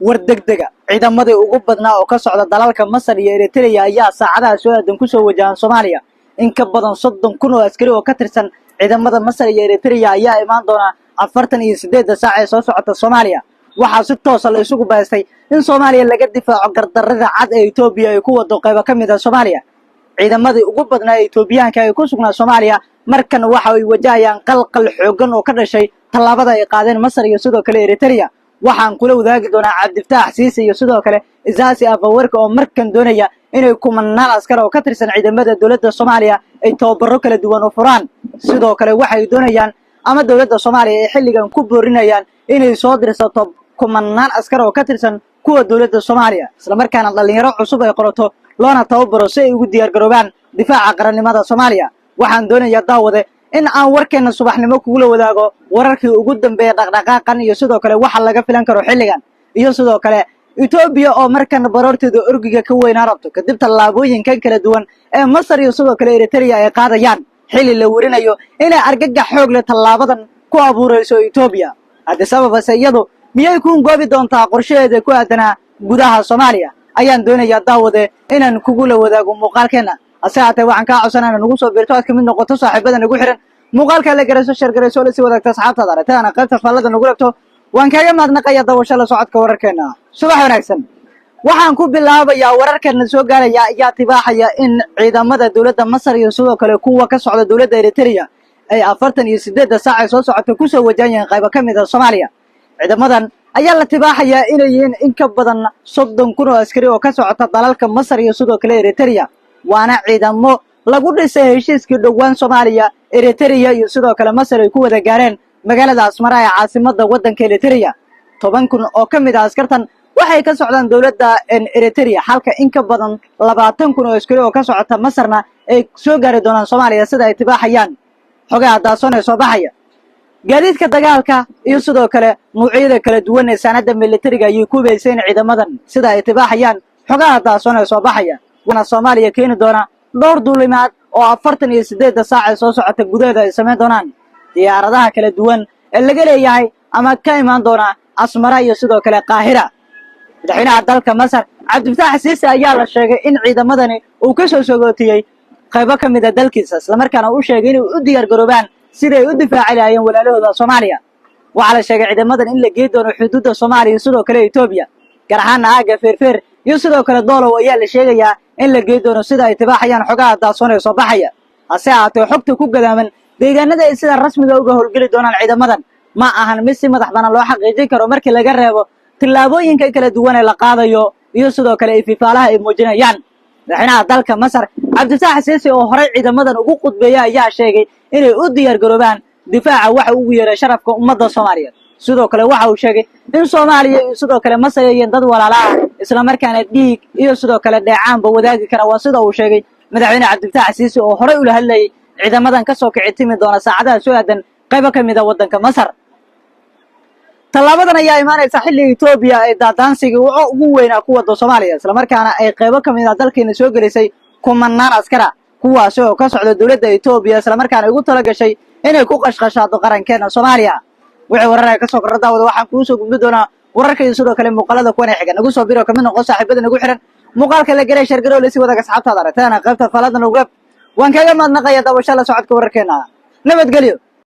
War degdega: ciidamadii ugu badnaa oo ka socda dalalka Masar iyo Eritrea ayaa saacadaha soo aadan kusoo wajahan Soomaaliya. In ka badan 30,000 oo askari oo ka tirsan ciidamada Masar iyo Eritrea ayaa imaan doona 48-da saac ee soo socota Soomaaliya. Waxaa si toosa la isugu baystay in Soomaaliya laga difaaco gardarrada cad ee Etoobiya ay ku wado qaybo ka mid ah Soomaaliya. Ciidamadii ugu badnaa ee Etoobiyaanka ay ku sugnaa Soomaaliya markan waxa ay wajahayaan qalqal xooggan oo ka dhashay tallaabada ay qaadeen Masar iyo sidoo kale Eritrea. Waxaan kula wadaagi doonaa Cabdifataax Siisi iyo sidoo kale Isaasi Afawarka oo markan doonaya inay kumanaan askar oo ka tirsan ciidamada dowladda Soomaaliya ay tababaro kala duwan u furaan. Sidoo kale waxay doonayaan ama dowladda Soomaaliya ay xilligan ku boorinayaan inay soo dirsato kumanaan askar oo ka tirsan kuwa dowladda Soomaaliya, islamarkaana dhalinyaro cusub ay qorato loona tababaro si ay ugu diyaargaroobaan difaaca qarannimada Soomaaliya. Waxaan doonayaa, daawade, in aan warkeena subaxnimo kugula wadaago wararkii ugu dambeeya dhaqdhaqaaqan iyo sidoo kale waxa laga filan karo xilligan, iyo sidoo kale Etoobiya oo markan baroorteeda orgiga ka weynaa rabto kadib tallaabooyinkan kala duwan ee Masar iyo sidoo kale Eritrea ay qaadayaan, xilli la werinayo inay argagax xoog leh tallaabadan ku abuurayso Etoobiya. Addis Ababase iyadu miyay ku hungoobi doontaa qorshaheeda ku aadanaa gudaha Soomaaliya? Ayaan doonayaa, daawade, inaan kugula wadaago muuqaalkeenna. Hase haatee waxaan kaa codsanaa nagu soo biirto, aad kamid noqoto saaxiibada nagu xiran, muuqaalka la garayso, share garayso, la sii wadaagta asxaabtaada, aragtidana qaybta faallada nagu rabto. Waan kaaga mahadnaqaya dawasho la socodka wararkeena. Subax wanaagsan. Waxaan ku bilaabayaa wararkana soo gaaraya ayaa tibaaxaya in ciidamada dowladda Masar iyo sidoo kale kuwa ka socda dowladda Eritrea ay 48-da saac ee soo socota kusoo wajahan yihiin qaybo ka mid ah Soomaaliya. Ciidamadan ayaa la tibaaxayaa inay yihiin in ka badan 30,000 oo askari oo ka socota dalalka Masar iyo sidoo kale Eritrea, waana ciidamo lagu dhisay heshiiskii dhowaan Soomaaliya, Eritrea iyo sidoo kale Masar ay ku wada gaareen magaalada Asmara ee caasimada waddanka Eritrea. 10,000 oo ka mid ah askartan waxay ka socdaan dowladda Eritrea, halka in ka badan 20,000 oo askari oo ka socota Masarna ay soo gaari doonaan Soomaaliya, sida ay tibaaxayaan xogaha daasoon ee soo baxaya. Gaadiidka dagaalka iyo sidoo kale nuucyada kala duwan ee saanada militariga ayay ku hubayseen ciidamadan, sida ay tibaaxayaan xogaha daasoon ee soo baxaya. Waana Soomaaliya keeni doona dhowr duulimaad oo 48-da saac ee soo socota gudaheeda ay samayn doonaan diyaaradaha kala duwan ee laga leeyahay ama ka imaan doona Asmara iyo sidoo kale Qaahira. Madaxweynaha dalka Masar, Cabdifataax Siisi, ayaa la sheegay in ciidamadani uu ka soo sogootiyey qaybo ka mid ah dalkiisa, islamarkaana u sheegay inay u diyaar garoobaan siday u difaaci lahaayeen walaalahooda Soomaaliya. Waxaa la sheegay ciidamadan in la gey doono xuduudda Soomaaliya iyo sidoo kale Etoobiya, gaar ahaana aagga Feerfeer iyo sidoo kale Doolow ayaa la sheegayaa in la gey doono, sida ay tibaaxayaan xogaha daasoon ee soo baxaya. Hase ahaatee xogta ku gadaaman deegaanada ay sida rasmiga uga howlgeli doonaan ciidamadan ma ahan mid si madax banaan loo xaqiijin karo, markii laga reebo tillaabooyinka kala duwan ee la qaadayo iyo sidoo kale ififaalaha ay muujinayaan. Madaxweynaha dalka Masar, Cabdifataax Siisi, oo horey ciidamadan ugu qudbeeya, ayaa sheegay inay u diyaar garoobaan difaaca waxa ugu yeeray sharafka ummadda Soomaaliyeed. Sidoo kale waxa uu sheegay in Soomaaliya iyo sidoo kale Masar ay yihiin dad walaala ah, islamarkaana dhiig iyo sidoo kale dheecaanba wadaagi kara. Waa sida uu sheegay madaxweyne Cabdifataax Siisi oo horey ula hadlayay ciidamadan kasoo kici timi doona saacadaha soo aadan qaybo ka mid ah waddanka Masar. Tallaabadan ayaa imaanaysa xilli Etoobiya ay daadaansigii ugu weynaa ku wado Soomaaliya, islamarkaana ay qaybo ka mid ah dalkeena soo gelisay kumanaan askara, kuwaasi oo ka socda dowladda Etoobiya, islamarkaana ugu tala gashay inay ku qashqashaado qarankeena Soomaaliya. Wixii wararka ka soo kordha, daawada, waxaan kuu soo gudbi doonaa wararka iyo sidoo kale muuqaalada kuwan ee xiga. Nagu soo biro, kamid noqo saaxiibada nagu xiran, muuqaalka la gelay, share garow, lasii wadaag asxaabtaada, aragtadana qaybta falada nagu reeb. Waan kaga mahadnaqaya daawasho la socodka wararkeena. Nabadgelyo.